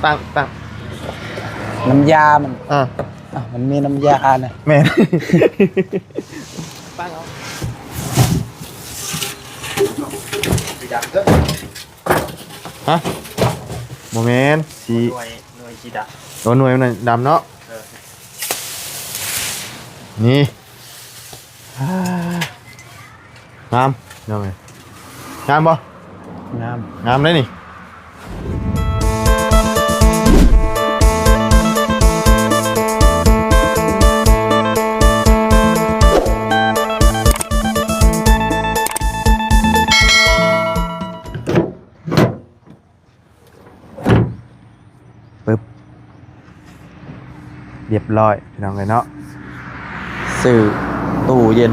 ຕັ້ງ ຕັ້ງ ນ້ຳຢາມັນ ອ່າ ອ້າວ ມັນມີນ້ຳຢານະ ແມ່ນ ຕັ້ງເອົາ ຮະ ບໍ່ແມ່ນ ສີ ໜ່ວຍ ໜ່ວຍສີດຳ ໂອ້ ໜ່ວຍມັນດຳເນາະ ເອີ ນີ້ ອ່າ ງາມ ພີ່ນ້ອງເອີຍ ງາມບໍ່? ງາມ ງາມເດ້ນີ້. ປຶບ ຮຽບຮ້ອຍ ພີ່ນ້ອງເອີຍເນາະ ຊື້ຕູ້ເຢັນ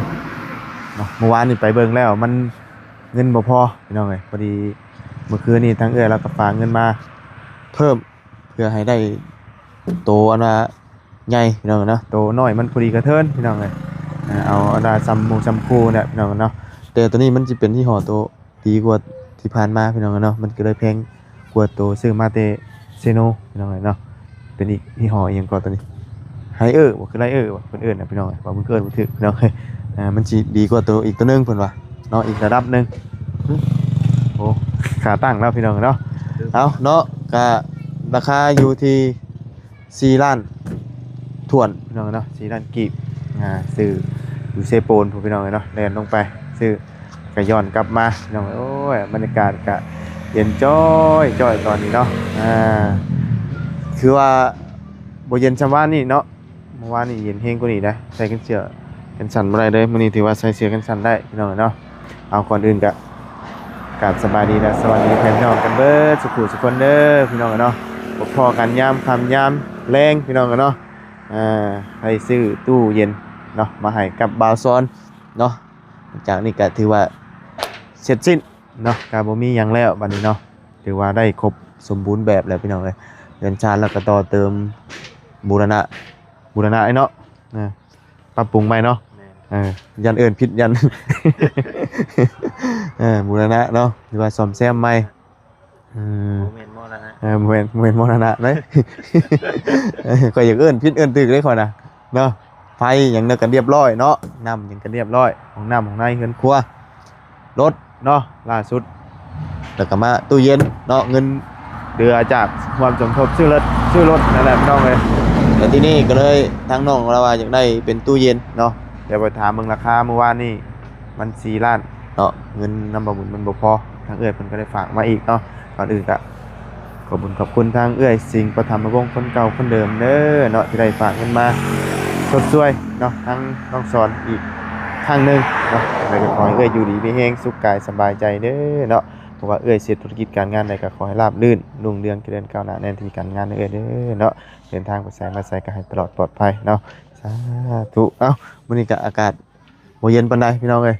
ເນາະ ມື້ວານນີ້ໄປເບິ່ງແລ້ວ ມັນເງິນບໍ່ພໍ ພີ່ນ້ອງເອີຍ ພໍດີມື້ຄືນນີ້ທາງເອື້ອຍລາວກໍຝາກເງິນມາເພີ່ມ ເພື່ອໃຫ້ໄດ້ໂຕອັນວ່າໃຫຍ່ ພີ່ນ້ອງເນາະ ໂຕນ້ອຍມັນພໍດີກະເທີນ ພີ່ນ້ອງເອີຍ ເອົາອັນວ່າຊ່ຳໝູ່ຊ່ຳຄູ່ນີ້ແຫຼະ ພີ່ນ້ອງເນາະ ແຕ່ໂຕນີ້ມັນຊິເປັນຍີ່ຫໍ້ໂຕ ດີກວ່າທີ່ຜ່ານມາ ພີ່ນ້ອງເນາະ ມັນກໍເລີຍແພງກວ່າໂຕຊື້ມາແຕ່ເຊໂນ ພີ່ນ້ອງເນາະ ເປັນອີກຍີ່ຫໍ້ອີ່ຫຍັງກໍໂຕນີ້ ໄຮເອີ ບໍ່ ຄືໄລເອີ ບໍ່ ເພິ່ນເອີ້ນນະ ພີ່ນ້ອງ ວ່າເພິ່ນເອີ້ນບໍ່ຖືກ ພີ່ນ້ອງ ອ່າ ມັນຊິດີກວ່າໂຕອີກໂຕໜຶ່ງ ເພິ່ນວ່າເນາະ ອີກລະດັບໜຶ່ງ ໂອ້ ຂາຕັ້ງແລ້ວ ພີ່ນ້ອງເນາະ ເອົາເນາະ ກະລາຄາຢູ່ທີ່ ສີ່ລ້ານຖ້ວນ ພີ່ນ້ອງເອີຍເນາະ ສີ່ລ້ານກີບ ອ່າ ຊື້ຢູ່ເຊໂປນພຸ້ນ ພີ່ນ້ອງເອີຍເນາະ ແລ່ນລົງໄປຊື້ ກໍຍ້ອນກັບມາ ພີ່ນ້ອງເອີຍ ໂອ້ຍ ບັນຍາກາດກະເຢັນຈ້ອຍໆ ຕອນນີ້ເນາະ ອ່າ ຄືວ່າບໍ່ເຢັນສ່ຳວານນີ້ເນາະ ເມື່ອວານນີ້ເຢັນແຮງກວ່ານີ້ນະ ໃສ່ກັນເສື້ອກັນສັນບໍ່ໄດ້ເລີຍ ມື້ນີ້ຖືວ່າໃສ່ເສື້ອກັນສັນໄດ້ ພີ່ນ້ອງເອີຍເນາະ. ເອົາ ກ່ອນອື່ນກະກາບສະບາຍດີ ແລະ ສະຫວັດດີແຟນພີ່ນ້ອງກັນເບິດສູ່ຜູ້ສູ່ຄົນເດີ ພີ່ນ້ອງເນາະ. ພົບພໍ້ກັນຍາມຄ່ຳຍາມແລງ ພີ່ນ້ອງເນາະ. ເອີ ໃຫ້ຊື້ຕູ້ເຢັນເນາະ ມາໃຫ້ກັບບ່າວຊອນເນາະ. ຫຼັງຈາກນີ້ກະຖືວ່າເສັດສິ້ນເນາະ ກະບໍ່ມີຫຍັງແລ້ວບັດນີ້ເນາະ. ຖືວ່າໄດ້ຄົບສົມບູນແບບແລ້ວ ພີ່ນ້ອງເອີຍ. ເຮືອນຊານລາວກະຕໍ່ເຕີມ ບູລະນະ ບູລະນະເນາະ. ປັບປຸງໃໝ່ເນາະ. ແມ່ນ ເອີ ຢ້ານເອີ້ນຜິດ ຢ້ານ ເອີ ບູລະນະເນາະ ຫຼືວ່າສ້ອມແຊມໃໝ່. ເອີ ບໍ່ແມ່ນມໍລະນະ ເອີ ບໍ່ແມ່ນ ບໍ່ແມ່ນມໍລະນະເດ້. ເອີ ຂ້ອຍຢາກເອີ້ນຜິດເອີ້ນຖືກເດ້ຂ້ອຍນະເນາະ. ໄຟຫຍັງນັ້ນກະລຽບລ້ອຍເນາະ ນ້ຳຫຍັງກະລຽບລ້ອຍ ຫ້ອງນ້ຳຫ້ອງໃນເຮືອນຄົວ ລົດເນາະ ລ່າສຸດ ແລ້ວກໍມາຕູ້ເຢັນເນາະ. ເງິນເຫຼືອຈາກຄວາມສົມທົບຊື້ລົດ ຊື້ລົດນັ້ນແຫຼະ ພີ່ນ້ອງເອີຍ. ແລ້ວທີນີ້ກໍເລີຍທາງນ້ອງລາວວ່າຢາກໄດ້ເປັນຕູ້ເຢັນເນາະ. ດຽວໄປຖາມເບິ່ງລາຄາ ມື້ວານນີ້ມັນສີ່ລ້ານເນາະ ເງິນນຳບ່າວບຸນມັນບໍ່ພໍ ທາງເອື້ອຍເພິ່ນກໍໄດ້ຝາກມາອີກເນາະ. ກ່ອນອື່ນກໍ ຂອບຄຸນຂອບຄຸນທາງເອື້ອຍສິງປະຖຳມະວົງ ຄົນເກົ່າຄົນເດີມເດີເນາະ ທີ່ໄດ້ຝາກເງິນມາຊົດຊ່ວຍເນາະ ທາງນ້ອງສອນອີກຄັ້ງໜຶ່ງເນາະ. ແລ້ວກໍຂໍໃຫ້ເອື້ອຍຢູ່ດີມີແຮງ ສຸກກາຍສະບາຍໃຈເດີເນາະ. ເພາະວ່າເອື້ອຍເຮັດທຸລະກິດການງານໃດກໍຂໍໃຫ້ລາບລື່ນ ຮຸ່ງເຮືອງ ຈະເລີນກ້າວໜ້າແໜ້ນ ທີ່ການງານເອື້ອຍເດີເນາະ. ເດີນທາງໄປໃສມາໃສກໍໃຫ້ຕະຫຼອດປອດໄພເນາະ ສາທຸ. ເອົ້າ ມື້ນີ້ກໍອາກາດບໍ່ເຢັນປານໃດ ພີ່ນ້ອງເອີຍ.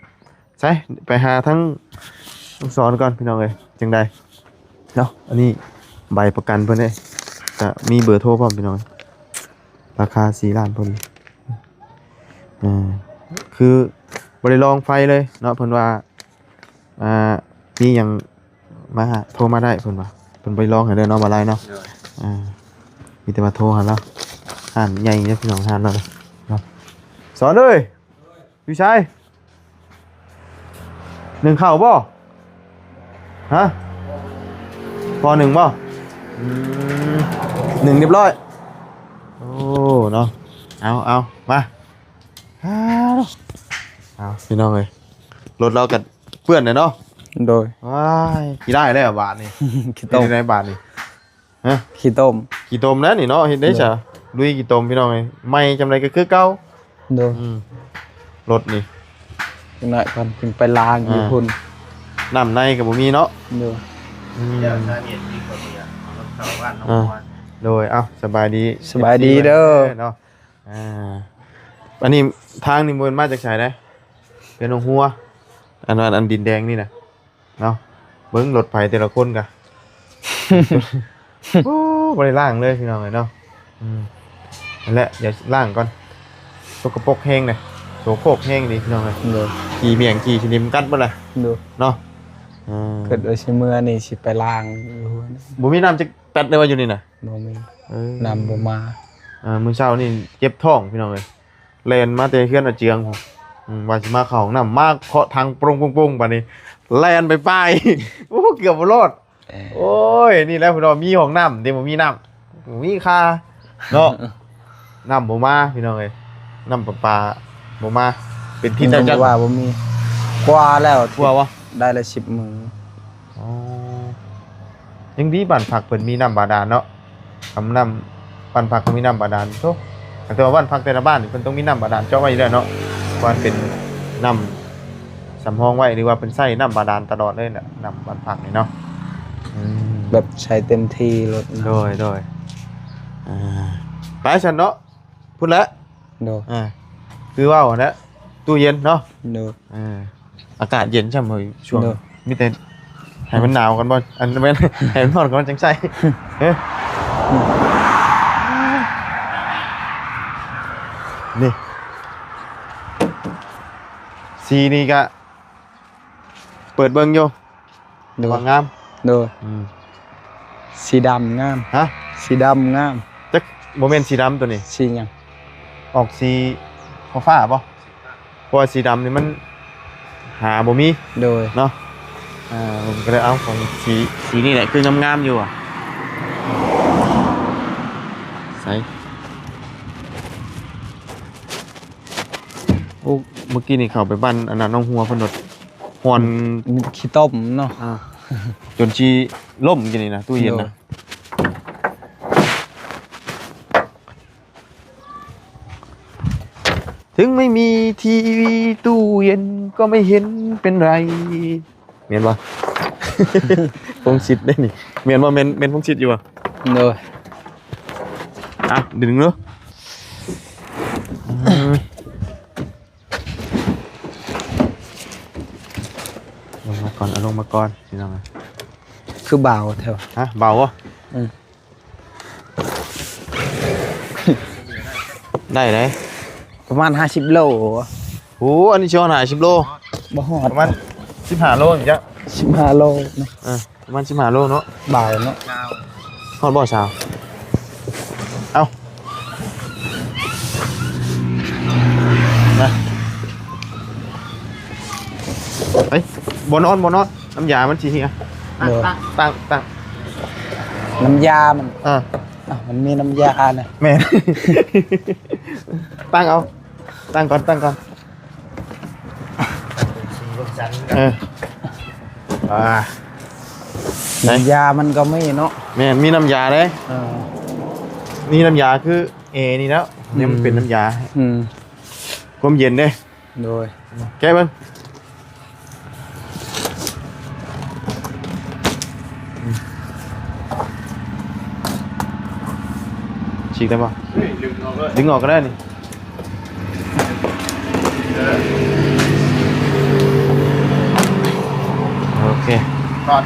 ໃສ ໄປຫາທາງນ້ອງສອນກ່ອນ ພີ່ນ້ອງເອີຍ ຈັ່ງໃດເນາະ. ອັນນີ້ໃບປະກັນເພິ່ນເດ້ ກະມີເບີໂທພ້ອມ ພີ່ນ້ອງ. ລາຄາສີ່ລ້ານພໍດີ ເອີ ຄືບໍ່ໄດ້ລອງໄຟເລີຍເນາະ. ເພິ່ນວ່າ ອ່າ ມີຫຍັງມາໂທມາໄດ້ ເພິ່ນວ່າ. ເພິ່ນບໍ່ໄດ້ລອງໃຫ້ເດີເນາະ ບ່າວລາຍເນາະ. ໂດຍ ອ່າ ມີແຕ່ວ່າໂທຫາລາວ. ຮ້ານໃຫຍ່ເດ້ ພີ່ນ້ອງ ຮ້ານລາວເນາະ. ສອນເອີຍ ຢູ່ໃສ? ໜຶ້ງເຂົ້າບໍ່? ຮະ? ພໍໜຶ້ງບໍ່? ອືມ ໜຶ້ງຮຽບຮ້ອຍ. ໂອ້ ເນາະ ເອົາ ເອົາ ມາ. ເອົາ ພີ່ນ້ອງເອີຍ ລົດລາວກໍເປື້ອນແລ້ວເນາະ. ໂດຍ ວ້າຍ ຂີ້ຮ້າຍແລ້ວບາດນີ້. ຂີ້ຕົມ ເຮັດຈັ່ງໃດບາດນີ້? ຮະ? ຂີ້ຕົມ ຂີ້ຕົມແລ້ວນີ້ເນາະ. ເຮັດໄດ້ຊະ ລຸຍຂີ້ຕົມ ພີ່ນ້ອງເອີຍ. ໃໝ່ຈັ່ງໃດກໍຄືເກົ່າ. ໂດຍ ອືມ ລົດນີ້ ຈັກໜ້ອຍກ່ອນຈຶ່ງໄປລ້າງຢູ່ພຸ້ນ. ນ້ຳໃນກໍບໍ່ມີເນາະ. ໂດຍ ອືມ ສາເຫດທີ່ເຂົາເສຍເອົາລົດເຂົ້າບ້ານນ້ອງ. ໂດຍ ເອົ້າ ສະບາຍດີ ສະບາຍດີເດີເນາະ. ອ່າ ອັນນີ້ທາງນີ້ບໍ່ແມ່ນມາຈາກໃສເດ້ ເປັນໜອງຫົວ ອັນນັ້ນ ອັນດິນແດງນີ້ນະ. ເນາະ ເບິ່ງລົດໄຜແຕ່ລະຄົນກະ ໂອ້ ບໍ່ໄດ້ລ້າງເລີຍ ພີ່ນ້ອງເອີຍເນາະ. ອືມ ນັ້ນແຫຼະ ດຽວລ້າງກ່ອນ ສົກກະປົກແຮງເດ້ ໂສໂຄກແຮງນີ້ ພີ່ນ້ອງເອີຍ. ໂດຍ ຂີ້ໝ້ຽງຂີ້ຂີ້ດິນກັດເບິດລະ. ໂດຍ ເນາະ ເອີ ຄິດວ່າຊິເມືອນີ້ຊິໄປລ້າງຢູ່. ບໍ່ມີນ້ຳຈັກ ແປັດເລີຍວ່າຢູ່ນີ້ນະ. ບໍ່ມີ. ເອີ ນ້ຳບໍ່ມາ. ເອີ ມື້ເຊົ້ານີ້ເຈັບທ້ອງພີ່ນ້ອງເອີຍ ແລ່ນມາແຕ່ເຮືອນອາເຈືອງພຸ້ນ. ອືມ ວ່າຊິມາເຂົ້າຫ້ອງນ້ຳ ມາເຄາະຖັງໂປ່ງໆໆ ບາດນີ້ແລ່ນໄປປ້າຍ ໂອ້ ເກືອບບໍ່ລອດ. ເອີ ໂອ້ຍ ນີ້ແຫຼະພີ່ນ້ອງ ມີຫ້ອງນ້ຳແຕ່ບໍ່ມີນ້ຳ ບໍ່ມີຄ່າເນາະ. ນ້ຳບໍ່ມາພີ່ນ້ອງເອີຍ ນ້ຳປະປາບໍ່ມາ ເປັນທິດແລ້ວ. ຈັກວ່າບໍ່ມີ ກວ່າແລ້ວ ກວ່າບໍ່ ໄດ້ລະສິບມື້. ອໍ ຍັງດີບ້ານພັກເພິ່ນມີນ້ຳບາດານເນາະ. ຄຳນ້ຳ ບ້ານພັກເພິ່ນມີນ້ຳບາດານ ໂທ້ ແຕ່ວ່າບ້ານພັກແຕ່ລະບ້ານນີ້ເພິ່ນຕ້ອງມີນ້ຳບາດານເຈາະໄວ້ຢູ່ແລ້ວເນາະ ເພາະມັນເປັນນ້ຳສຳຮອງໄວ້ ຫຼືວ່າເພິ່ນໃຊ້ນ້ຳບາດານຕະຫຼອດເລີຍນະ ນ້ຳບ້ານພັກນີ້ເນາະ. ອືມ ແບບໃຊ້ເຕັມທີ່ໂລດນະ. ໂດຍ ໂດຍ ອ່າ ໄປຊັ້ນເນາະ ພຸ້ນແຫຼະ. ໂດຍ ອ່າ ຄືເວົ້າຫັ້ນແຫຼະ ຕູ້ເຢັນເນາະ. ໂດຍ ອ່າ ອາກາດເຢັນຊ່ຳເຮີ້ຍ ຊ່ວງ ໂດຍ ມີແຕ່ໃຫ້ມັນໜາວກ່ອນບໍ່ ອັນແມ່ນ ໃຫ້ມັນຮ້ອນກ່ອນຈັງໃຊ້. ເອີ ນີ້ ສີນີ້ກະເປີດເບິ່ງຢູ່. ໂດຍ ວ່າງາມ. ໂດຍ ອືມ ສີດຳງາມ. ຮະ ສີດຳງາມ. ຈັກ ບໍ່ແມ່ນສີດຳໂຕນີ້ ສີຫຍັງ? ອອກສີຟ້າໆບໍ່? ເພາະວ່າສີດຳນີ້ມັນຫາບໍ່ມີ. ໂດຍ ເນາະ. ອ່າ ເພິ່ນກະເລີຍເອົາຂອງສີ ສີນີ້ແຫຼະ ຄືງາມໆຢູ່. ໃສ ໂອ້ ມື້ກີ້ນີ້ເຂົ້າໄປບ້ານອັນນັ້ນ ໜອງຫົວເພິ່ນໂດດ ຮ້ອນ ມີແຕ່ຂີ້ຕົມເນາະ. ອ່າ ຈົນຊິລົ້ມກິນນີ້ນະ ຕູ້ເຢັນນະ. ໂດຍ ເຖິງໄມ່ມີທີວີ ຕູ້ເຢັນກໍໄມ່ເຫັນເປັນໄລ ແມ່ນບໍ່? ພົງສິດເດ້ນີ້ ແມ່ນບໍ່? ແມ່ນ ແມ່ນພົງສິດຢູ່ບໍ່? ໂດຍ ອ່ະ ດຶງເດີ. ລົງມາກ່ອນ ເອົາລົງມາກ່ອນ ພີ່ນ້ອງ. ຄືເບົາແທ້ວະ? ຮະ ເບົາບໍ່? ອືມ ໄດ້ເດ້ ປະມານຫ້າສິບໂລ. ໂອ້ ອັນນີ້ຊິຮອດຫ້າສິບໂລ? ບໍ່ຮອດ ປະມານສິບຫ້າໂລນີ້ຈ້ະ. ສິບຫ້າໂລນະ. ເອີ ປະມານສິບຫ້າໂລເນາະ. ເບົາເນາະ. ຮອດບໍ່ສາວ? ເອົ້າ ນະ ເອີຍ ບໍ່ນອນ ບໍ່ນອນ ນ້ຳຢາມັນຊິເຮຍ. ໂດຍ ຕັ້ງ ຕັ້ງ ຕັ້ງ ນ້ຳຢາມັນ. ເອີ ເອົ້າ ມັນມີນ້ຳຢານະ. ແມ່ນ ຕັ້ງເອົາ ຕັ້ງກ່ອນ ຕັ້ງກ່ອນ. ເອີ ອ່າ ນ້ຳຢາມັນກໍມີເນາະ. ແມ່ນ ມີນ້ຳຢາເດ້. ເອີ ນີ້ນ້ຳຢາຄືແອນີ້ແລ້ວ. ອືມ ນີ້ມັນເປັນນ້ຳຢາ ອືມ ຄວາມເຢັນເດ້. ໂດຍ ແກະເບິ່ງ. ອືມ ສີກໄດ້ບໍ່? ດຶງອອກເລີຍ ດຶງອອກກໍໄດ້ນີ້. ເອີ ໂອເຄ ຖອດ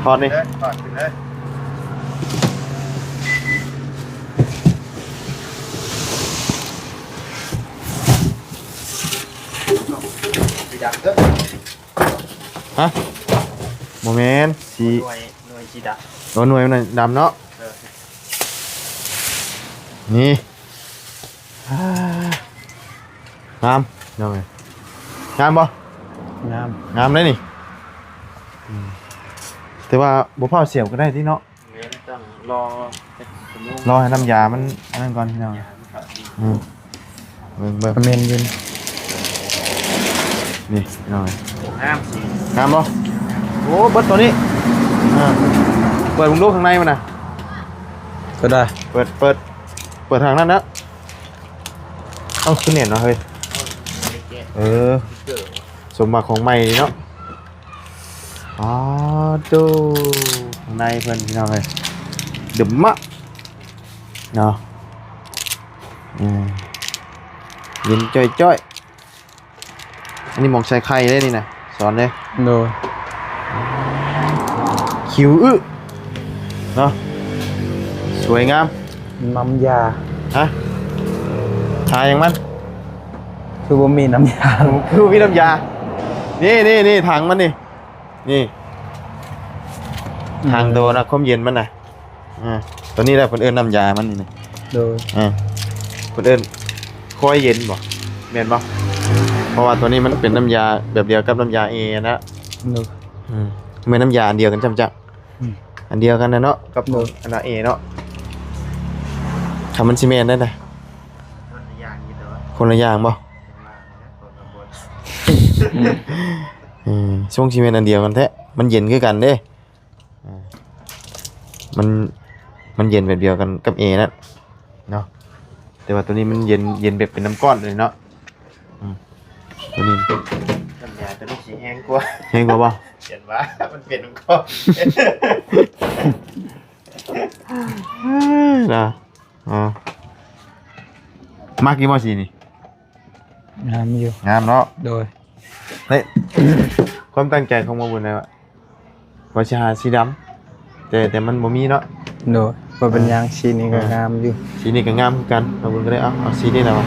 ຖອດນີ້ ຖອດຂຶ້ນເລີຍ. ຮະ ບໍ່ແມ່ນ ສີ ໜ່ວຍ ໜ່ວຍສີດຳ. ໂອ້ ໜ່ວຍມັນດຳເນາະ. ເອີ ນີ້ ງາມ ງາມບໍ່? ງາມ ງາມເດ້ນີ້. ອືມ ແຕ່ວ່າບໍ່ຟ້າວສຽບກໍໄດ້ຕິເນາະ. ແມ່ນ ຕ້ອງລໍຈັກຊົ່ວໂມງ ລໍໃຫ້ນ້ຳຢາມັນອັນນັ້ນກ່ອນພີ່ນ້ອງ. ອືມ ເບິ່ງ ເບິ່ງ ແມ່ນຢູ່ ນີ້ພີ່ນ້ອງ. ໂອ້ ງາມສີ ງາມບໍ່? ໂອ້ ເບິດໂຕນີ້. ອ່າ ເປີດເບິ່ງດູຂ້າງໃນມັນນະ ກໍໄດ້. ເປີດ ເປີດ ເປີດທາງນັ້ນນະ. ເອົ້າ ຄືແໜ້ນວະເຮີ້ຍ. ເອີ ສົມວ່າຂອງໃໝ່ເນາະ. ອໍ ໂຕ ຂ້າງໃນເພິ່ນພີ່ນ້ອງເອີຍ ເດີມະເນາະ. ອືມ ເຢັນຈ້ອຍໆ. ອັນນີ້ໝ່ອງໃສ່ໄຂ່ເດ້ນີ້ນະ ສອນເດ້. ໂດຍ ຂິວອຶເນາະ ສວຍງາມ. ນ້ຳຢາ ຮະ ທາຫຍັງມັນ? ຄືບໍ່ມີນ້ຳຢາ ຄືບໍ່ມີນ້ຳຢາ. ນີ້ ນີ້ ນີ້ ຖັງມັນນີ້ ນີ້ ອືມ ຖັງໂຕນະ ຄວາມເຢັນມັນນະ. ອ່າ ຕົວນີ້ແຫຼະເພິ່ນເອີ້ນນ້ຳຢາມັນນີ້ນະ. ໂດຍ ອ່າ ເພິ່ນເອີ້ນຄອຍເຢັນບໍ່ ແມ່ນບໍ່? ເພາະວ່າຕົວນີ້ມັນເປັນນ້ຳຢາແບບດຽວກັບນ້ຳຢາແອນະ. ໂດຍ ອືມ ແມ່ນນ້ຳຢາອັນດຽວກັນຈ້ຳຈັກ. ອືມ ອັນດຽວກັນນະເນາະ ກັບ ໂດຍ ອັນນາເອເນາະ. ຄັນມັນຊິແມ່ນໄດ້ນະ ຄົນລະຢ່າງຢູ່ແຕ່ວ່າ ຄົນລະຢ່າງບໍ່? ອືມ ຊ່ວງຊິແມ່ນອັນດຽວກັນແທ້ ມັນເຢັນຄືກັນເດ້. ອ່າ ມັນ ມັນເຢັນແບບດຽວກັນກັບແອນັ້ນເນາະ ແຕ່ວ່າຕົວນີ້ມັນເຢັນ ເຢັນແບບເປັນນ້ຳກ້ອນເລີຍເນາະ. ອືມ ຕົວນີ້ ນ້ຳຢາຕົວນີ້ຊິແຮງກວ່າ ແຮງກວ່າບໍ່? ເຫັນວ່າມັນເປັນນ້ຳກ້ອນ ນະ. ອໍ ມັກຢູ່ບໍ່ສີນີ້? ງາມຢູ່ ງາມເນາະ. ໂດຍ ເຮີ້ຍ ຄວາມຕັ້ງໃຈຂອງບ່າວບຸນນະ ວ່າຊິຫາສີດຳ ແຕ່ ແຕ່ມັນບໍ່ມີເນາະ. ໂດຍ ບໍ່ເປັນຫຍັງ ອ່າ ສີນີ້ກໍ ອ່າ ງາມຢູ່ ສີນີ້ກໍງາມຄືກັນ. ບ່າວບຸນກໍເລີຍເອົາ ເອົາສີນີ້ແຫຼະວ່າ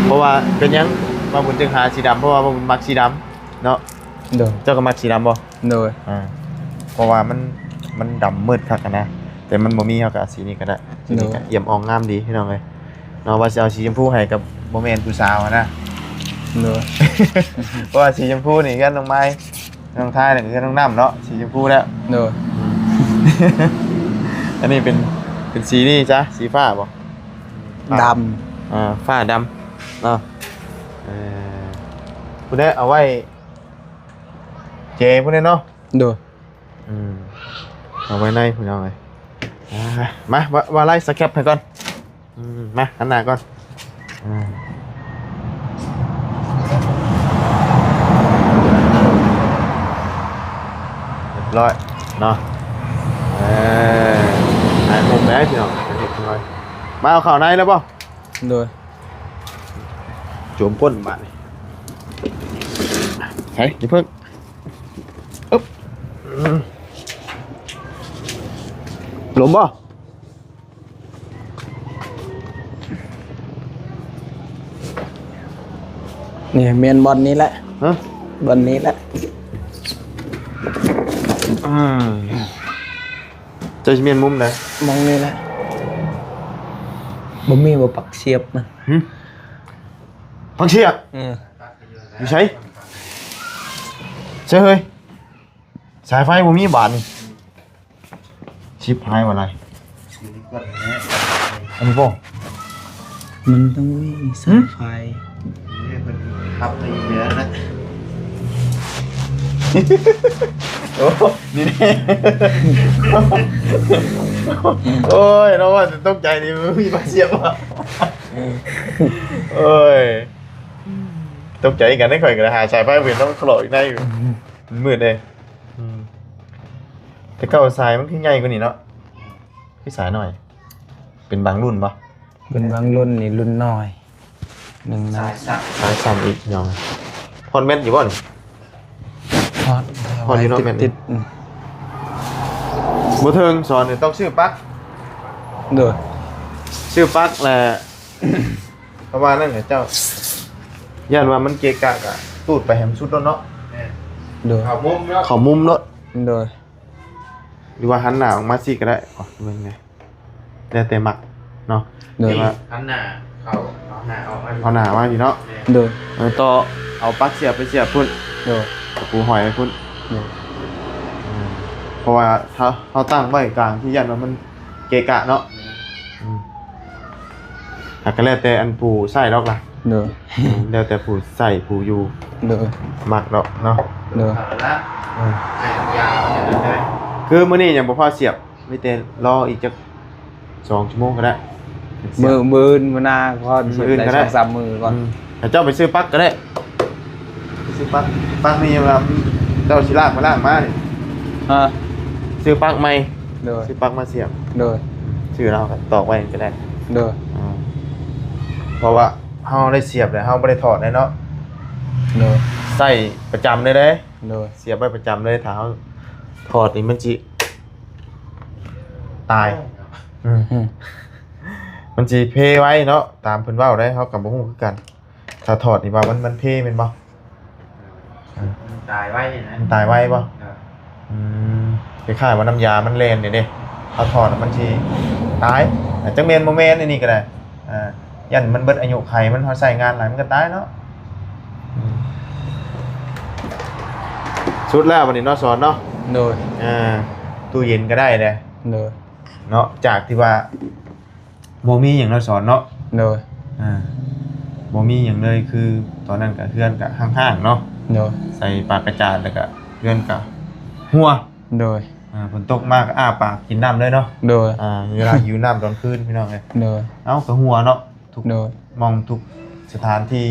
ເພາະວ່າເປັນຫຍັງບ່າວບຸນຈຶ່ງຫາສີດຳ ເພາະວ່າບ່າວບຸນມັກສີດຳເນາະ. ໂດຍ ເຈົ້າກໍມັກສີດຳບໍ່? ໂດຍ ອ່າ ເພາະວ່າມັນ ມັນດຳມືດຄັກຫັ້ນນະ ແຕ່ມັນບໍ່ມີ ເຮົາກໍເອົາສີນີ້ກໍໄດ້. ສີນີ້ກໍ ໂດຍ ອຽມອ່ອງງາມດີພີ່ນ້ອງເອີຍເນາະ. ວ່າຊິເອົາສີຊົມພູໃຫ້ກໍບໍ່ແມ່ນຜູ້ສາວຫັ້ນນະ. ໂດຍ ເພາະວ່າສີຊົມພູນີ້ເຮືອນນ້ອງໄມ້ ນ້ອງທ້າຍ ແລ້ວກໍເຮືອນນ້ອງນ້ຳເນາະ ສີຊົມພູແລ້ວ. ໂດຍ ອັນນີ້ເປັນ ເປັນສີນີ້ຊະ ສີຟ້າບໍ່? ດຳ ອ່າ ຟ້າດຳເນາະ. ເອີ ຜູ້ໃດເອົາໄວ້ເຈຜູ້ໃດເນາະ. ໂດຍ ອືມ ເອົາໄວ້ໃນພຸ້ນເອົາໄວ້. ອ່າ ມາ ວ່າ ວ່າໄລສະແຄັບໃຫ້ກ່ອນ. ອືມ ມາ ຫັນໜ້າກ່ອນ. ອ່າ ຮຽບຮ້ອຍເນາະ. ເອີ ຖ່າຍຮູບໄດ້ພີ່ນ້ອງ ຮຽບຮ້ອຍ. ມາເອົາເຂົ້າໃນແລ້ວບໍ່? ໂດຍ ໂຈມກົ້ນບາດນີ້. ໃສ ຢ່າເພິ່ງ ອຶບ ອືມ ລົມບໍ່? ນີ້ແມ່ນບ່ອນນີ້ແຫຼະ. ຮະ? ບ່ອນນີ້ແຫຼະ. ອືມ ເຈົ້າຊິແມ່ນມຸມໃດ? ໝ່ອງນີ້ແຫຼະ. ບໍ່ມີບໍ່ປັກສຽບນະ? ຫຶ? ປັກສຽບ? ເອີ ຢູ່ໃສ? ໃສເຮີ້ຍ? ສາຍໄຟບໍ່ມີບາດນີ້. ຊິບຫາຍວ່າໄລ. ຢູ່ໃນກ້ອນນີ້ແຫຼະ. ອັນນີ້ບໍ່? ມັນຕ້ອງມີສາຍໄຟ. ຫຶ? ນີ້ເພິ່ນພັບໄວ້ຢູ່ແລ້ວນະ. ໂອ້ ນີ້ແນ່. ໂອ້ຍ ເນາະ ວ່າແຕ່ຕົກໃຈນີ້ ມີບາດສຽບບໍ່? ໂອ້ຍ ຕົກໃຈກັນເດ້ ຂ້ອຍກໍໄດ້ຫາສາຍໄຟບໍ່ເຫັນ ຕ້ອງທະເລາະຢູ່ໃນຢູ່. ມັນມືດເດ້. ອືມ ແຕ່ເກົ່າສາຍມັນຄືໃຫຍ່ກວ່ານີ້ເນາະ ຄືສາຍນ້ອຍ. ເປັນບາງລຸ້ນບໍ່? ເປັນບາງລຸ້ນນີ້ລຸ້ນນ້ອຍໜຶ່ງນະ. ສາຍສັ້ນ ສາຍສັ້ນອີກພີ່ນ້ອງ. ຮອດແມັດຢູ່ບໍ່ນີ້? ຮອດ ຮອດຢູ່ເນາະແມັດນີ້. ອືມ ບໍ່ເຖິງ ສອນນີ້ຕ້ອງຊື້ປັກ. ໂດຍ ຊື້ປັກແຫຼະ. ເພາະວ່ານັ້ນແຫຼະເຈົ້າ ຢ້ານວ່າມັນເກະກະກະຕູດໄປໃຫ້ມັນສຸດໂລດເນາະ. ແມ່ນ ໂດຍ ເຂົ້າມຸມເນາະ ເຂົ້າມຸມໂລດ. ໂດຍ ຫຼືວ່າຫັນໜ້າອອກມາຊີ້ກໍໄດ້. ເບິ່ງແດ່ ແລ້ວແຕ່ມັກເນາະ. ໂດຍ ແຕ່ວ່າຫັນໜ້າເຂົ້າ ເອົາໜ້າອອກມາ ເອົາໜ້າມາພີ້ເນາະ. ແມ່ນ ໂດຍ ເອີ ຕໍ່ເອົາປັກສຽບໄປສຽບພຸ້ນ. ໂດຍ ຕະປູຫ້ອຍໄວ້ພຸ້ນ. ໂດຍ ເພາະວ່າຖ້າເຮົາຕັ້ງໄວ້ກາງທີ່ຢ້ານວ່າມັນ ເກະກະເນາະ. ອືມ ອືມ ແລ້ວກໍແລ້ວແຕ່ອັນຜູ້ໃຊ້ດອກລະ. ໂດຍ ອືມ ແລ້ວແຕ່ຜູ້ໃຊ້ຜູ້ຢູ່. ໂດຍ ມັກດອກເນາະ. ໂດຍ ເອົາລະ ອືມ ໃຫ້ຢາວແຄ່ນັ້ນເລີຍ. ຄືມື້ນີ້ຍັງບໍ່ພໍສຽບ ມີແຕ່ລໍອີກຈັກສອງຊົ່ວໂມງກໍໄດ້. ມື້ ມື້ອື່ນ ມື້ໜ້າກ່ອນ. ມື້ອື່ນກໍໄດ້ ສອງສາມມື້ກ່ອນ. ອືມ ໃຫ້ເຈົ້າໄປຊື້ປັກກໍໄດ້. ຊື້ປັກ ປັກນີ້ວ່າເຈົ້າຊິລາກໄປລາກມານີ້. ຮະ? ຊື້ປັກໃໝ່. ໂດຍ ຊື້ປັກມາສຽບ. ໂດຍ ຊື້ແລ້ວກໍຕອກໄວ້ກໍໄດ້. ໂດຍ ອ່າ ເພາະວ່າເຮົາໄດ້ສຽບແລ້ວ ເຮົາບໍ່ໄດ້ຖອດໄດ້ເນາະ. ໂດຍ ໃຊ້ປະຈຳເລີຍເດ້. ໂດຍ ສຽບໄວ້ປະຈຳເລີຍ ຖ້າເຮົາຖອດນີ້ມັນຊິຕາຍ. ອືມ ອືມ ມັນຊິເພໄວເນາະ ຕາມເພິ່ນເວົ້າເດ້ ເຮົາກໍບໍ່ຮູ້ຄືກັນ. ຖ້າຖອດນີ້ວ່າມັນ ມັນເພແມ່ນບໍ່? ມັນຕາຍໄວນະ. ມັນຕາຍໄວບໍ່? ເອີ ອືມ ຄ້າຍໆວ່ານ້ຳຢາມັນແລ່ນນີ້ເດ້. ເອົາຖອດແລ້ວມັນຊິຕາຍ. ອາ ຈັກແມ່ນບໍ່ແມ່ນອັນນີ້ກໍໄດ້ ອ່າ ຢ້ານມັນເບິດອາຍຸໄຂ ມັນ ເຮົາໃຊ້ງານຫຼາຍມັນກໍຕາຍເນາະ. ອືມ ສຸດແລ້ວບັດນີ້ເນາະ ສອນເນາະ. ໂດຍ ອ່າ ຕູ້ເຢັນກໍໄດ້ແຫຼະ. ໂດຍ ເນາະ ຈາກທີ່ວ່າບໍ່ມີຫຍັງເນາະ ສອນເນາະ. ໂດຍ ອ່າ ບໍ່ມີຫຍັງເລີຍ ຄືຕອນນັ້ນກໍເຮືອນກໍຮ້າງໆເນາະ. ໂດຍ ໃສ່ປາກກະຈາດ ແລ້ວກໍເຮືອນກໍຮົ່ວ. ໂດຍ ອ່າ ຝົນຕົກມາກໍອ້າປາກກິນນ້ຳເລີຍເນາະ. ໂດຍ ອ່າ ເວລາຫິວນ້ຳຕອນຄືນ ພີ່ນ້ອງເອີຍ. ໂດຍ ເອົ້າ ກໍຮົ່ວເນາະ ທຸກ ໂດຍ ໝ່ອງ ທຸກສະຖານທີ່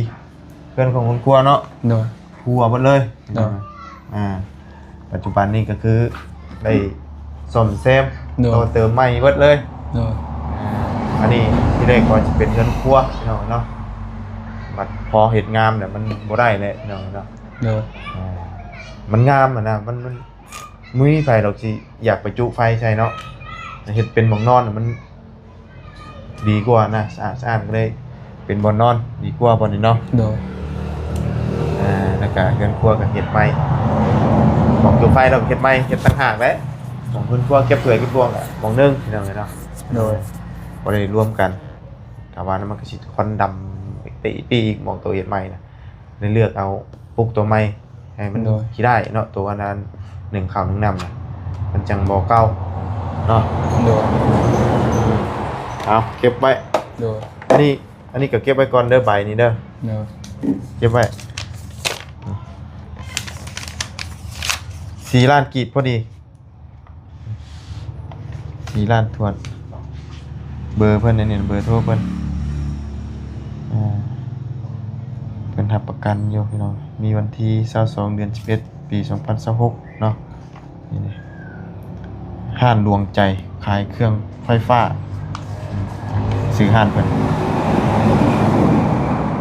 ເຮືອນຂອງຄົນຄົວເນາະ. ໂດຍ ຮົ່ວເບິດເລີຍ. ໂດຍ ອ່າ ປັດຈຸບັນນີ້ກໍຄືໄດ້ສ້ອມແຊມ ໂດຍ ຕໍ່ເຕີມໃໝ່ເບິດເລີຍ. ໂດຍ ອ່າ ອັນນີ້ທີ່ແລກວ່າຈະເປັນເຮືອນຄົວ ພີ່ນ້ອງເນາະ, ບັດພໍເຮັດງາມແລ້ວມັນບໍ່ໄດ້ແລ້ວ ພີ່ນ້ອງເນາະ. ໂດຍ ອ່າ ມັນງາມຫັ້ນນະ ມັນ ມັນ ບໍ່ມີໃຜດອກຊິຢາກໄປຈຸໄຟໃສ່ເນາະ, ເຮັດເປັນໝ່ອງນອນມັນດີກວ່ານະ, ສະອາດສະອ້ານ ກໍເລີຍເປັນບ່ອນນອນດີກວ່າບ່ອນນີ້ເນາະ. ໂດຍ ອ່າ ແລ້ວກະເຮືອນຄົວກໍເຮັດໃໝ່, ໝ່ອງຈຸໄຟເຮົາກໍເຮັດໃໝ່ ເຮັດຕ່າງຫາກແຫຼະ. ໝ່ອງເຮືອນຄົວເກັບຖ້ວຍເກັບບ່ວງກໍໝ່ອງໜຶ່ງ ພີ່ນ້ອງເອີຍເນາະ. ໂດຍ ບໍ່ໄດ້ລວມກັນ, ຖ້າວ່ານັ້ນມັນກໍຊິຄວັນດຳໄປອີກ ໝ່ອງໂຕເຮັດໃໝ່ນະ, ໄດ້ເລືອກເອົາປຸກໂຕໃໝ່ ໃຫ້ມັນ ໂດຍ ຂີ້ດ້າຍເນາະ, ໂຕອັນນັ້ນໜຶ້ງເຂົ້າໜຶ້ງນ້ຳນະ ມັນຈັ່ງບໍ່ເກົ່າເນາະ. ໂດຍ ເອົາເກັບໄວ້. ໂດຍ ອັນນີ້ ອັນນີ້ກໍເກັບໄວ້ກ່ອນເດີ ໃບນີ້ເດີ. ໂດຍ ເກັບໄວ້ ສີ່ລ້ານກີບພໍດີ. ສີ່ລ້ານຖ້ວນ. ເບີເພິ່ນອັນນີ້ ເບີໂທເພິ່ນ. ອ່າ ເພິ່ນຮັບປະກັນຢູ່ ພີ່ນ້ອງ, ມີວັນທີຊາວສອງ ເດືອນສິບເອັດ ປີສອງພັນຊາວຫົກເນາະ. ນີ້ ຮ້ານດວງໃຈ ຂາຍເຄື່ອງໄຟຟ້າ. ຊື່ຮ້ານເພິ່ນ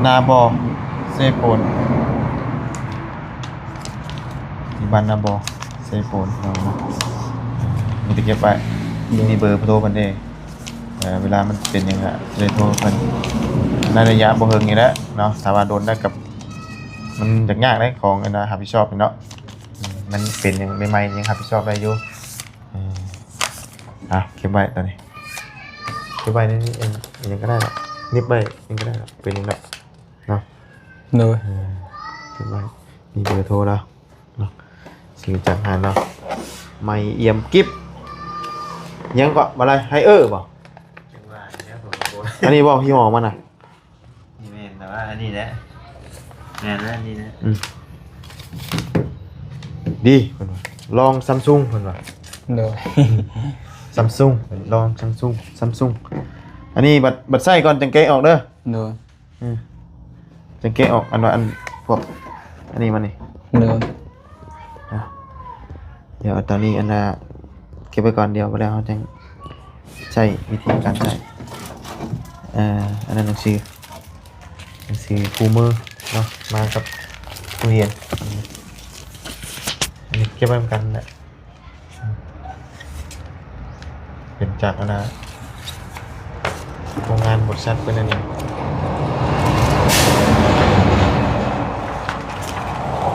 ນາບໍ ເຊໂປນ. ຢູ່ບ້ານນາບໍ ເຊໂປນເນາະ. ມີແຕ່ເກັບໄວ້. ໂດຍ ມີເບີໂທເພິ່ນເດ້. ເອີ ເວລາມັນເປັນຫຍັງກະຊິໄດ້ໂທເພິ່ນ ໃນໄລຍະບໍ່ເຫິງນີ້ແຫຼະເນາະ. ຖ້າວ່າດົນແລ້ວກໍ ມັນຍາກໆເດ້ ຂອງອັນນ່າ ຮັບຜິດຊອບນີ້ເນາະ. ອືມ ມັນເປັນຫຍັງໃໝ່ໆ ຍັງຮັບຜິດຊອບໄດ້ຢູ່. ເອີ ເອົາເກັບໄວ້ຕອນນີ້ ເກັບໄວ້ໃນນີ້ ຫຍັງກໍໄດ້ລະ ໜິບໄວ້ຫຍັງກໍໄດ້ລະ ເປັນຫຍັງດອກ. ເນາະ. ໂດຍ ເອີ ເກັບໄວ້ ມີເບີໂທລາວເນາະ. ຊື້ຈາກຮ້ານລາວ ໃໝ່ອຽມກິບ. ຫຍັງເກາະ ບໍ່ໄດ້ ໄຮເອີບໍ່? ຈັ່ງວ່າແລ້ວ ອັນນີ້ບໍ່ ຍີ່ຫໍ້ມັນນະ? ນີ້ແມ່ນ ແຕ່ວ່າອັນນີ້ແຫຼະ ແມ່ນແລ້ວ ອັນນີ້ແຫຼະ. ອືມ ດີ ເພິ່ນວ່າ ລອງຊຳຊຸງ ເພິ່ນວ່າ. ໂດຍ ຊຳຊຸງ ລອງຊຳຊຸງ ຊຳຊຸງ. ອັນນີ້ບັດ ບັດໃຊ້ກ່ອນ ຈັ່ງແກະອອກເດີ. ໂດຍ ອືມ ຈັ່ງແກະອອກ ອັນວ່າ ອັນພວກ ອັນນີ້ມັນນີ້. ໂດຍ ອ່ະ ດຽວເອົາຕອນນີ້ ອັນນ່າ ເກັບໄວ້ກ່ອນ, ດຽວ ແລ້ວເຮົາຈັ່ງໃຊ້ວິທີການໃຊ້. ເອີ ອັນນັ້ນໜັງສື ໜັງສືຄູ່ມືເນາະ ມາກັບຕູ້ເຢັນ. ອັນນີ້ເກັບໄວ້ນຳກັນແຫຼະ. ເປັນຈາກອັນນ່າ ໂຮງງານບໍລິສັດເພິ່ນອັນນີ້.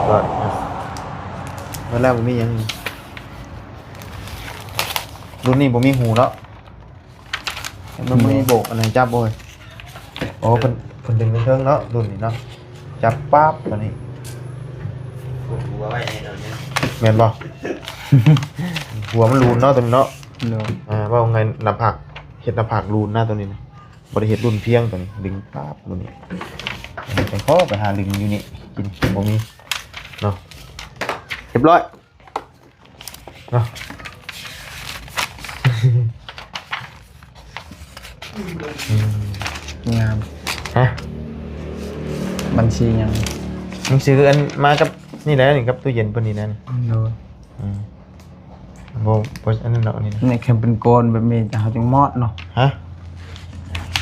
ເບິດແລ້ວ ບໍ່ມີຫຍັງ. ລຸ້ນນີ້ບໍ່ມີຫູເນາະ. ມັນບໍ່ມີໂບກອັນໃດຈັບບໍ່ເອີຍ? ອໍ ເພິ່ນ ເພິ່ນດຶງເທິງໆເນາະ ລຸ້ນນີ້ເນາະ. ຈັບປັບ ຕົວນີ້ ແມ່ນບໍ່? ຫົວມັນລູນເນາະ ຕົວນີ້ເນາະ. ໂດຍ ອ່າ ເວົ້າງ່າຍ ໜ້າຜາກ ເຮັດໜ້າຜາກລູນນະ ຕົວນີ້ນະ. ບໍ່ໄດ້ເຮັດລຸ້ນພຽງ ຕົວນີ້ ດຶງປັບ ລຸ້ນນີ້. ຈັ່ງພໍໄປຫາດຶງຢູ່ນີ້ກິນ ບໍ່ມີເນາະ. ຮຽບຮ້ອຍ. ເນາະ. ອືມ ງາມ. ຮະ? ບັນຊີຫຍັງ? ໜັງສືອັນມາກັບນີ້ແຫຼະ ນີ້ ກັບຕູ້ເຢັນເພິ່ນນີ້ແຫຼະ. ໂດຍ. ອືມ ບໍ່ ບໍ່ອັນນັ້ນດອກ ອັນນີ້ນະ. ນີ້ແຄ່ເປັນກ້ອນແບບນີ້ ເຮົາຈຶ່ງມອດເນາະ. ຮະ?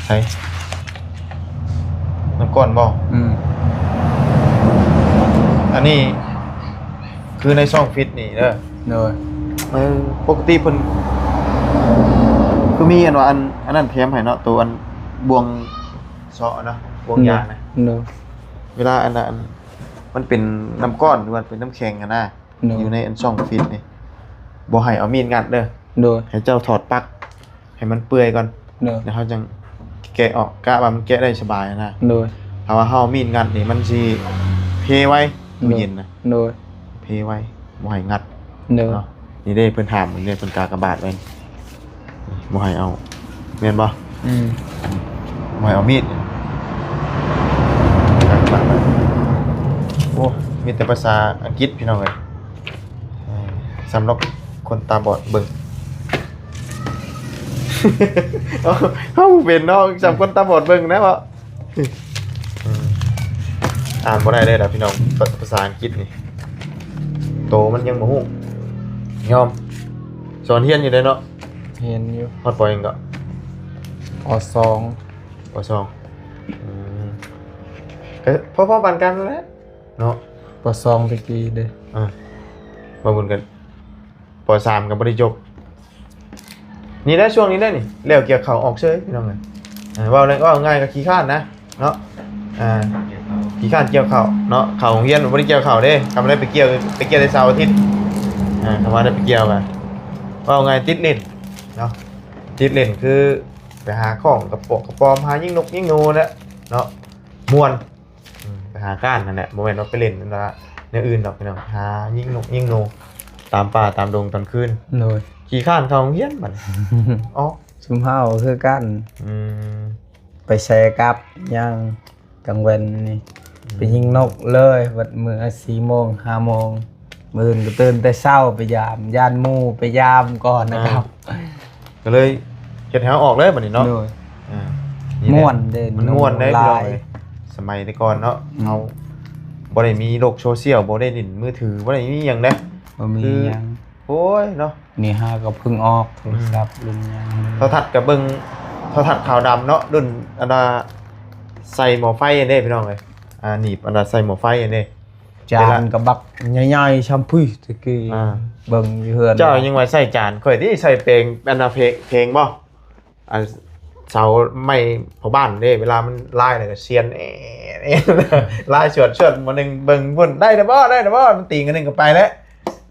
ໃສ? ນ້ຳກ້ອນບໍ່? ອືມ ອັນນີ້ຄືໃນຊ່ອງຟິດນີ້ເດີ. ໂດຍ. ເອີ ປົກກະຕິເພິ່ນຄືມີອັນວ່າ ອັນ ອັນນັ້ນແຖມໃຫ້ເນາະ ໂຕອັນບ່ວງເຊາະນະ ບ່ວງຢາງນະ. ໂດຍ. ເວລາອັນ ອັນ ມັນເປັນນ້ຳກ້ອນ ຫຼືວ່າເປັນນ້ຳແຂງຫັ້ນນະ. ໂດຍ. ຢູ່ໃນອັນຊ່ອງຟິດນີ້ ບໍ່ໃຫ້ເອົາມີດງັດເດີ. ໂດຍ ໃຫ້ເຈົ້າຖອດປັກໃຫ້ມັນເປື່ອຍກ່ອນ ໂດຍ ແລ້ວເຮົາຈັ່ງແກະອອກ ກະວ່າມັນແກະໄດ້ສະບາຍນະ ໂດຍ ຖ້າວ່າເຮົາເອົາມີດງັດນີ້ມັນຊິເພໄວ ໂດຍ ມື້ເຢັນນະ ໂດຍ ເພໄວ ບໍ່ໃຫ້ງັດ ໂດຍ ເນາະ ນີ້ເດ້ ເພິ່ນຫ້າມ ນີ້ເດ້ ເພິ່ນກາກະບາດໄວ້ ບໍ່ໃຫ້ເອົາ ແມ່ນບໍ່? ອືມ ບໍ່ໃຫ້ເອົາມີດ ໂອ້ ມີແຕ່ພາສາອັງກິດ ພີ່ນ້ອງເອີຍ ເອີ ສຳລັບຄົນຕາບອດເບິ່ງ ເຮົາບໍ່ເປັນເນາະ ສຳລັບຄົນຕາບອດເບິ່ງນະເນາະ ອືມ ອ່ານບໍ່ໄດ້ເລີຍລະ ພີ່ນ້ອງ ພາ ພາສາອັງກິດນີ້ ໂຕມັນຍັງບໍ່ຮູ້ ຍອມ ສອນຮຽນຢູ່ເດ້ເນາະ ຮຽນຢູ່ ຮອດ ປ.ຫຍັງເກາະ? ປ.ສອງ ປ.ສອງ ອືມ ກໍພໍໆປານກັນແຫຼະເນາະ ປ.ສອງ ຕະກີ້ເດ້ ອ່າ ບໍ່ບຸນກັນ ປ.ສາມ ກໍບໍ່ໄດ້ຈົບ ນີ້ແຫຼະ ຊ່ວງນີ້ແຫຼະນີ້ ແລ້ວກ່ຽວເຂົ້າອອກເຊີຍ ພີ່ນ້ອງເອີຍ ເວົ້າ ເວົ້າງ່າຍກໍຂີ້ຄ້ານນະ ເນາະ ອ່າ ຂີ້ຄ້ານກ່ຽວເຂົ້າເນາະ ເຂົ້າໂຮງຮຽນບໍ່ໄດ້ກ່ຽວເຂົ້າເດ້ ທຳໄດ້ໄປກ່ຽວ ໄປກ່ຽວແຕ່ເສົາອາທິດ ອ່າ ທຳວ່າໄດ້ໄປກ່ຽວກໍ ເວົ້າງ່າຍຕິດຫຼິ້ນເນາະ ຕິດຫຼິ້ນຄືໄປຫາຂອງກະປອກກະປອມ ຫາຍິງນົກຍິງໜູແຫຼະເນາະ ມ່ວນ ອືມ ໄປຫາກ້ານຫັ້ນແຫຼະ ບໍ່ແມ່ນວ່າໄປຫຼິ້ນອັນວ່າແນວອື່ນດອກ ພີ່ນ້ອງ ຫາຍິງນົກຍິງໜູຕາມປ່າຕາມດົງຕອນຄືນ ໂດຍ ຂີ້ຄ້ານເຂົ້າໂຮງຮຽນບັດນີ້ ອໍ ຊຸມເຮົາຄືກັນ ອືມ ໄປແຊ່ກັບຫຍັງ ກາງເວັນນີ້ ອືມ ໄປຍິງນົກເລີຍ ບັດມື້ສີ່ໂມງຫ້າໂມງ ມື້ອື່ນກໍຕື່ນແຕ່ເຊົ້າໄປຢາມ ຢ້ານໝູ່ໄປຢາມກ່ອນນະ ອ່າ ຄັບ ກໍເລີຍເຮັດໃຫ້ເຮົາອອກເລີຍບັດນີ້ເນາະ ໂດຍ ອ່າ ນີ້ແຫຼະ ມ່ວນເດ້ ມັນມ່ວນເດ້ ພີ່ນ້ອງເອີຍ ສະໄໝແຕ່ກ່ອນເນາະ ອືມ ເຮົາບໍ່ໄດ້ມີໂລກໂຊຊຽວ ບໍ່ໄດ້ຫຼິ້ນມືຖື ບໍ່ໄດ້ມີຫຍັງເດ້ ບໍ່ມີ ຄື ຫຍັງ ໂອ້ຍເນາະ ນີ້ຫາກໍເພິ່ງອອກ ອືມ ໂທລະສັບລຸ້ນຫຍັງ ໂທລະທັດກໍເບິ່ງ ໂທລະທັດຂາວດຳເນາະ ລຸ້ນອັນວ່າໃສ່ໝໍ້ໄຟຫັ້ນເດ້ ພີ່ນ້ອງເອີຍ ອ່າ ໜີບອັນວ່າໃສ່ໝໍ້ໄຟຫັ້ນເດ້ ຈານກໍບັກໃຫຍ່ໆຊ່ຳພຸ້ນຕະກີ້ ອ່າ ເບິ່ງຢູ່ເຮືອນ ເຈົ້າຍັງວ່າໃສ່ຈານ ຂ້ອຍຕິໃສ່ແປງ ອັນນ່າ ເພງ ເພງບໍ່ ອັນເສົາໄມ້ພໍ່ບ້ານເດ້ ເວລາມັນລາຍແລ້ວກໍຊຽນ ເອ ລາຍຊວດໆ ມື້ໜຶ່ງເບິ່ງພຸ້ນ ໄດ້ແລ້ວບໍ່ ໄດ້ແລ້ວບໍ່ ມັນຕີງອັນໜຶ່ງກໍໄປແລ້ວ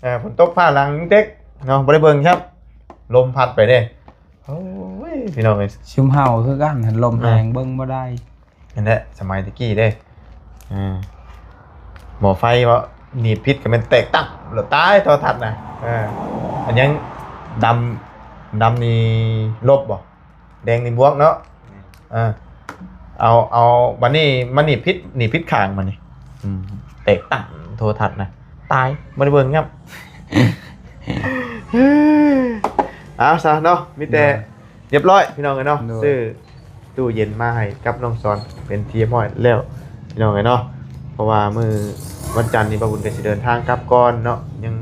ເອີ ຝົນຕົກຟ້າຫຼັງເຕັກເນາະ ບໍ່ໄດ້ເບິ່ງຊ້ຳ ລົມພັດໄປເດ້ ໂອ້ຍ ພີ່ນ້ອງເອີຍ ຊຸມເຮົາຄືກັນ ລົມແຮງ ອ່າ ເບິ່ງບໍ່ໄດ້ ນັ້ນແຫຼະ ສະໄໝແຕ່ກີ້ເດ້ ເອີ ໝໍ້ໄຟເບາະ ໜີບຜິດກໍແມ່ນແຕກຕັບ ແລ້ວຕາຍໂທລະທັດນະ ເອີ ອັນຫຍັງ ດຳ ດຳນີ້ລົບບໍ່ ແດງນີ້ບວກເນາະ ເອີ ເອົາ ເອົາ ບັດນີ້ມັນໜີບຜິດ ໜີບຜິດຂ້າງບັດນີ້ ອືມ ແຕກຕັບໂທລະທັດນະ ຕາຍ ບໍ່ໄດ້ເບິ່ງຊ້ຳ ເອົາຊະເນາະ ມີແຕ່ ໂດຍ ຮຽບຮ້ອຍພີ່ນ້ອງເອີຍເນາະ ໂດຍ ຊື້ຕູ້ເຢັນມາໃຫ້ກັບນ້ອງສອນເປັນທີ່ຮຽບຮ້ອຍແລ້ວພີ່ນ້ອງເອີຍເນາະ ເພາະວ່າມື້ວັນຈັນນີ້ບ່າວບຸນກໍຊິເດີນທາງກັບກ່ອນເນາະ ຍັງ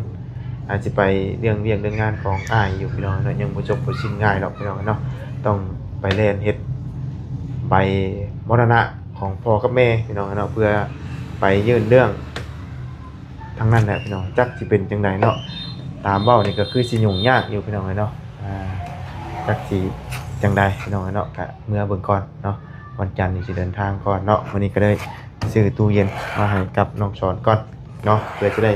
ອາດຊິໄປເລື່ອງວຽກເລື່ອງງານຂອງອ້າຍຢູ່ພີ່ນ້ອງເນາະ ຍັງບໍ່ຈົບບໍ່ສິ້ນງ່າຍດອກພີ່ນ້ອງເນາະ ຕ້ອງໄປແລ່ນເຮັດໃບມໍລະນະຂອງພໍ່ກັບແມ່ພີ່ນ້ອງເນາະ ເພື່ອໄປຍື່ນເລື່ອງ ທັງນັ້ນແຫຼະພີ່ນ້ອງ ຈັກຊິເປັນຈັ່ງໃດເນາະ ຕາມເວົ້ານີ້ກໍຄືຊິຫຍຸ້ງຍາກຢູ່ພີ່ນ້ອງເອີຍເນາະ ອ່າ ຈັກຊິຈັ່ງໃດພີ່ນ້ອງເອີຍເນາະ ກະເມືອເບິ່ງກ່ອນເນາະ ວັນຈັນນີ້ຊິເດີນທາງກ່ອນເນາະ ມື້ນີ້ກໍເລີຍຊື້ຕູ້ເຢັນມາໃຫ້ກັບນ້ອງສອນກ່ອນເນາະ ເພື່ອຈະໄດ້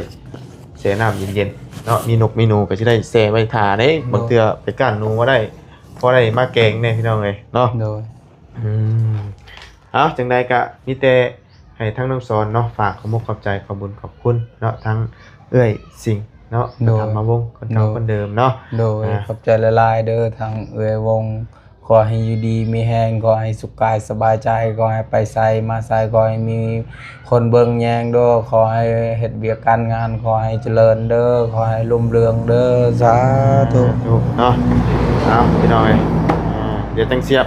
ແຊ່ນ້ຳເຢັນໆເນາະ ມີນົກມີໜູກໍຊິໄດ້ແຊ່ໄວ້ຖ້າເດ້ ໂດຍ ບາງເທື່ອໄປກ້ານໜູບໍ່ໄດ້ ພໍໄດ້ມາແກງແດ່ພີ່ນ້ອງເອີຍເນາະ ໂດຍ ອືມ ເອົາ ຈັ່ງໃດກະມີແຕ່ໃຫ້ທາງນ້ອງສອນເນາະ ຝາກຂອບມຸກຂອບໃຈ ຂອບບຸນຂອບຄຸນເນາະ ທັງເອື້ອຍສິງເນາະ ໂດຍ ປະຖຳມະວົງ ຄົນເກົ່າ ໂດຍ ຄົນເດີມເນາະ ໂດຍ ອ່າ ຂອບໃຈຫຼາຍໆເດີ ທັງເອື້ອຍວົງ ຂໍໃຫ້ຢູ່ດີມີແຮງ ຂໍໃຫ້ສຸກກາຍສະບາຍໃຈ ຂໍໃຫ້ໄປໃສມາໃສ ຂໍໃຫ້ມີ ຄົນເບິ່ງແຍງເດີ ຂໍໃຫ້ເຮັດວຽກການງານ ຂໍໃຫ້ຈະເລີນເດີ ຂໍໃຫ້ຮຸ່ງເຮືອງເດີ ສາທຸ ສາທຸເນາະ ເອົາ ພີ່ນ້ອງເອີຍ ອ່າ ດຽວຈັ່ງສຽບ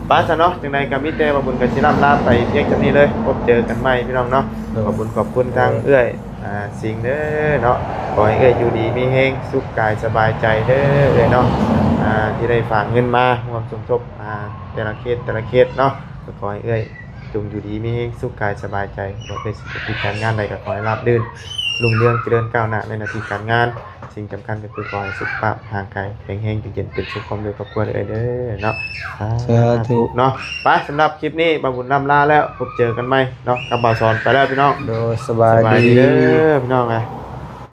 ໄປຊະເນາະ ຈັ່ງໃດກໍມີແຕ່ວ່າບຸນກໍຊິລ່ຳລາໄປພຽງສ່ຳນີ້ເລີຍ ພົບເຈີກັນໃໝ່ພີ່ນ້ອງເນາະ ໂດຍ ຂອບຄຸນ ຂອບຄຸນທາງເອື້ອຍ ອ່າ ສິງເດີເນາະ ຂໍໃຫ້ເອື້ອຍຢູ່ດີມີແຮງ ສຸກກາຍສະບາຍໃຈເດີເອື້ອຍເນາະ ອ່າ ທີ່ໄດ້ຝາກເງິນມາຮ່ວມສົມທົບ ອ່າ ແຕ່ລະເຂດ ແຕ່ລະເຂດເນາະ ກໍຂໍໃຫ້ເອື້ອຍ ຈົ່ງຢູ່ດີມີແຮງ ສຸກກາຍສະບາຍໃຈ ບໍ່ວ່າເປັນການງານໃດກໍຂໍໃຫ້ລາບລື່ນ ຮຸ່ງເຮືອງ ຈະເລີນກ້າວໜ້າໃນໜ້າທີ່ການງານ ສິ່ງສຳຄັນກໍຄືຂໍໃຫ້ສຸຂະພາບຮ່າງກາຍແຂງແຮງ ຢູ່ເຢັນເປັນສຸກ ພ້ອມດ້ວຍຄອບຄົວເດີ້ເອື້ອຍເດີເນາະ ສາທຸ ສາທຸເນາະ ໄປ ສຳລັບຄລິບນີ້ບ່າວບຸນລ່ຳລາແລ້ວ ພົບເຈີກັນໃໝ່ເນາະ ກັບບ່າວສອນໄປແລ້ວພີ່ນ້ອງ ໂດຍ ສະບາຍດີ ສະບາຍດີເດີພີ່ນ້ອງເອີຍ.